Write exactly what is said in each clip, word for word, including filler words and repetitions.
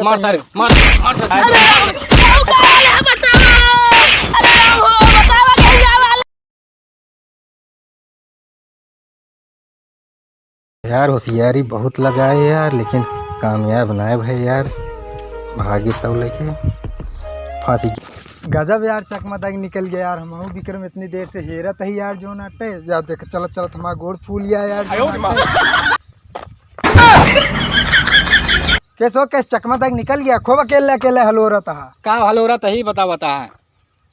मार सारे, मार, मार सारे। अरे राम, केहू का वाले है, बचावा। अरे राम हो, बचावा, केहू का वाले। यार, होशियारी बहुत लगाए यार, लेकिन कामयाब नाय भए यार। भागे तब लेके फांसी। गजब यार, चकमा दाग निकल गया यार। हमहू विक्रम इतनी देर से हेरत ही यार, जो नाटे। या देख, चलत चलत हमार गोड़ फूल गया यार, जो नाटे। केसो केस चकमा दाग निकल गया, खूब अकेले अकेले हलोरत हा। का हलोरत ही, बता, बता।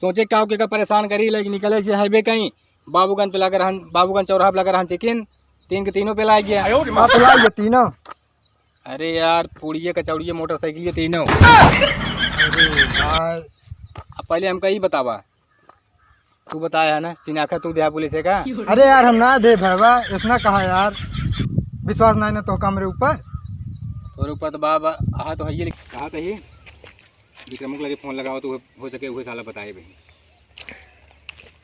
सोचे का, के का परेशान करी, लेकिन निकले से हाईवे कहीं, बाबूगंज पे लगे रहन, बाबूगंज चौराहा पे लगे रहन चेकिन, तीन के तीनों पे लाग गया। हाँ, पे लाग गया तीनों। अरे यार, पुड़िये कचौड़िये मोटरसाइकिल ये तीनों। अरे भाई। अब पहले हमका ई बतावा, तू बताया है ना, सिनाखा तू दिया पुलिस है का? अरे यार, हम ना दे भैया, ऐसना कहा यार, विश्वास ना है ना तो का हमरे ऊपर। तोरे ऊपर तो बाबा, हाँ तो है ये, कहा तो ही। विक्रम के लगे फोन लगावा तो हो सके उहे साला बताए भाई।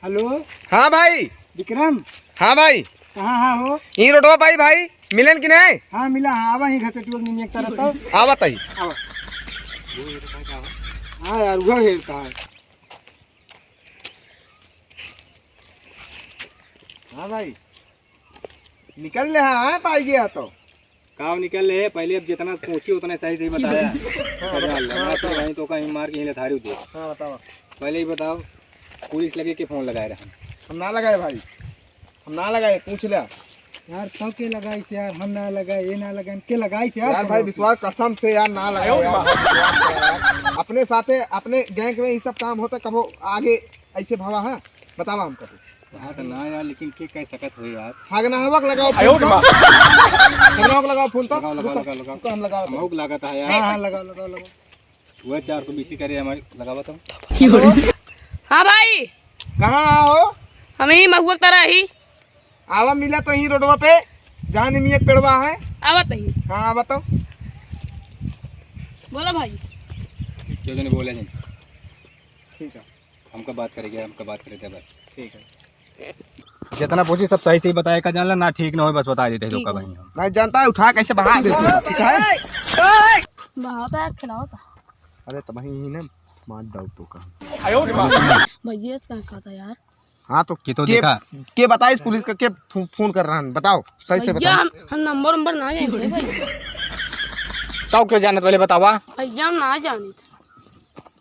हेलो। हाँ भाई। विक्रम। हाँ भाई। कहाँ हा हो? ई रोडवा पाई भाई, मिलन कि नहीं? हाँ मिला, हाँ आवा ही घर से टूर निमियक तरह तो। आवा तही। आवा। हाँ यार, वो है कहाँ है? हाँ भाई। निकल ले, हाँ, हाँ, पाई गया तो। काव निकल ले, पहले अब जितना पूछी उतने सही सही बताया। हाँ, बताओ, हाँ, बताओ। वहीं तो कहीं मार के यहीं ले थारी दे। हाँ, बताओ। पहले ही बताओ, पुलिस लगे के फोन लगाए रहे? हम ना लगाए भाई, हम ना लगाए, पूछ ले। यार, तो के लगाइस यार, हम ना लगाए, ये ना लगाए, के लगाइस यार, यार भाई, विश्वास कसम से यार, ना लगाए यार। अपने साथे, अपने गैंग में ये सब काम होता, कबो आगे ऐसे भावा है, बतावा हमको। हाँ तो ना यार, लेकिन के कह सकत हो यार। हगना हवक लगाओ फोन तो। हगना हवक लगाओ फोन तो। लगाओ, लगाओ, रुको, लगाओ, लगाओ। रुको, हम लगाओ हम तो। हवक लागत है यार। हाँ, हाँ, लगाओ, लगाओ, लगाओ। वह चार सौ बीसी करे हमारे, लगावा तो। हाँ भाई। कहाँ हो? हम ही महुआ तरह ही। आवा मिला तो ही रोडवा पे, जहाँ निमिया पेड़वा है। आवा तो ही। हाँ, आवा तो। बोलो भाई। क्यों नहीं बोले नहीं? ठीक है। हमका बात करेंगे, हमका बात करेंगे बस। ठीक है। जितना पूछी सब सही सही बताए का जानला ना, ठीक ना हो बस बता देते हैं लोग का भाई हम। नहीं जानता है, उठा कैसे बहा देते हैं, ठीक है? बहाओ तो यार, खिलाओ तो। अरे तो भाई इन्हें मार डाल तो का। भैया इसका खाता यार। हाँ तो कि तो के, देखा। के बताइस पुलिस का, के फो-, फोन कर रहा है, बताओ सही से भैया बताओ। हम, हम नंबर नंबर ना जाएंगे भाई। तब क्यों जानत पहले बतावा? भैया हम ना जानित।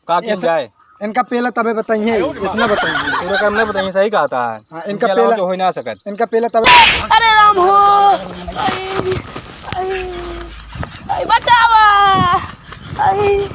का किन ऐसे जाए? इनका पहले तबे बताइए, इसने बताइए। पूरा काम नहीं बताइए, सही कहा था। हाँ, इनका इनके अलावा पहले, तो हो ही ना सकत। इनका पहले तबे। अरे राम हो, आई, आई, आई, बचावा, आई।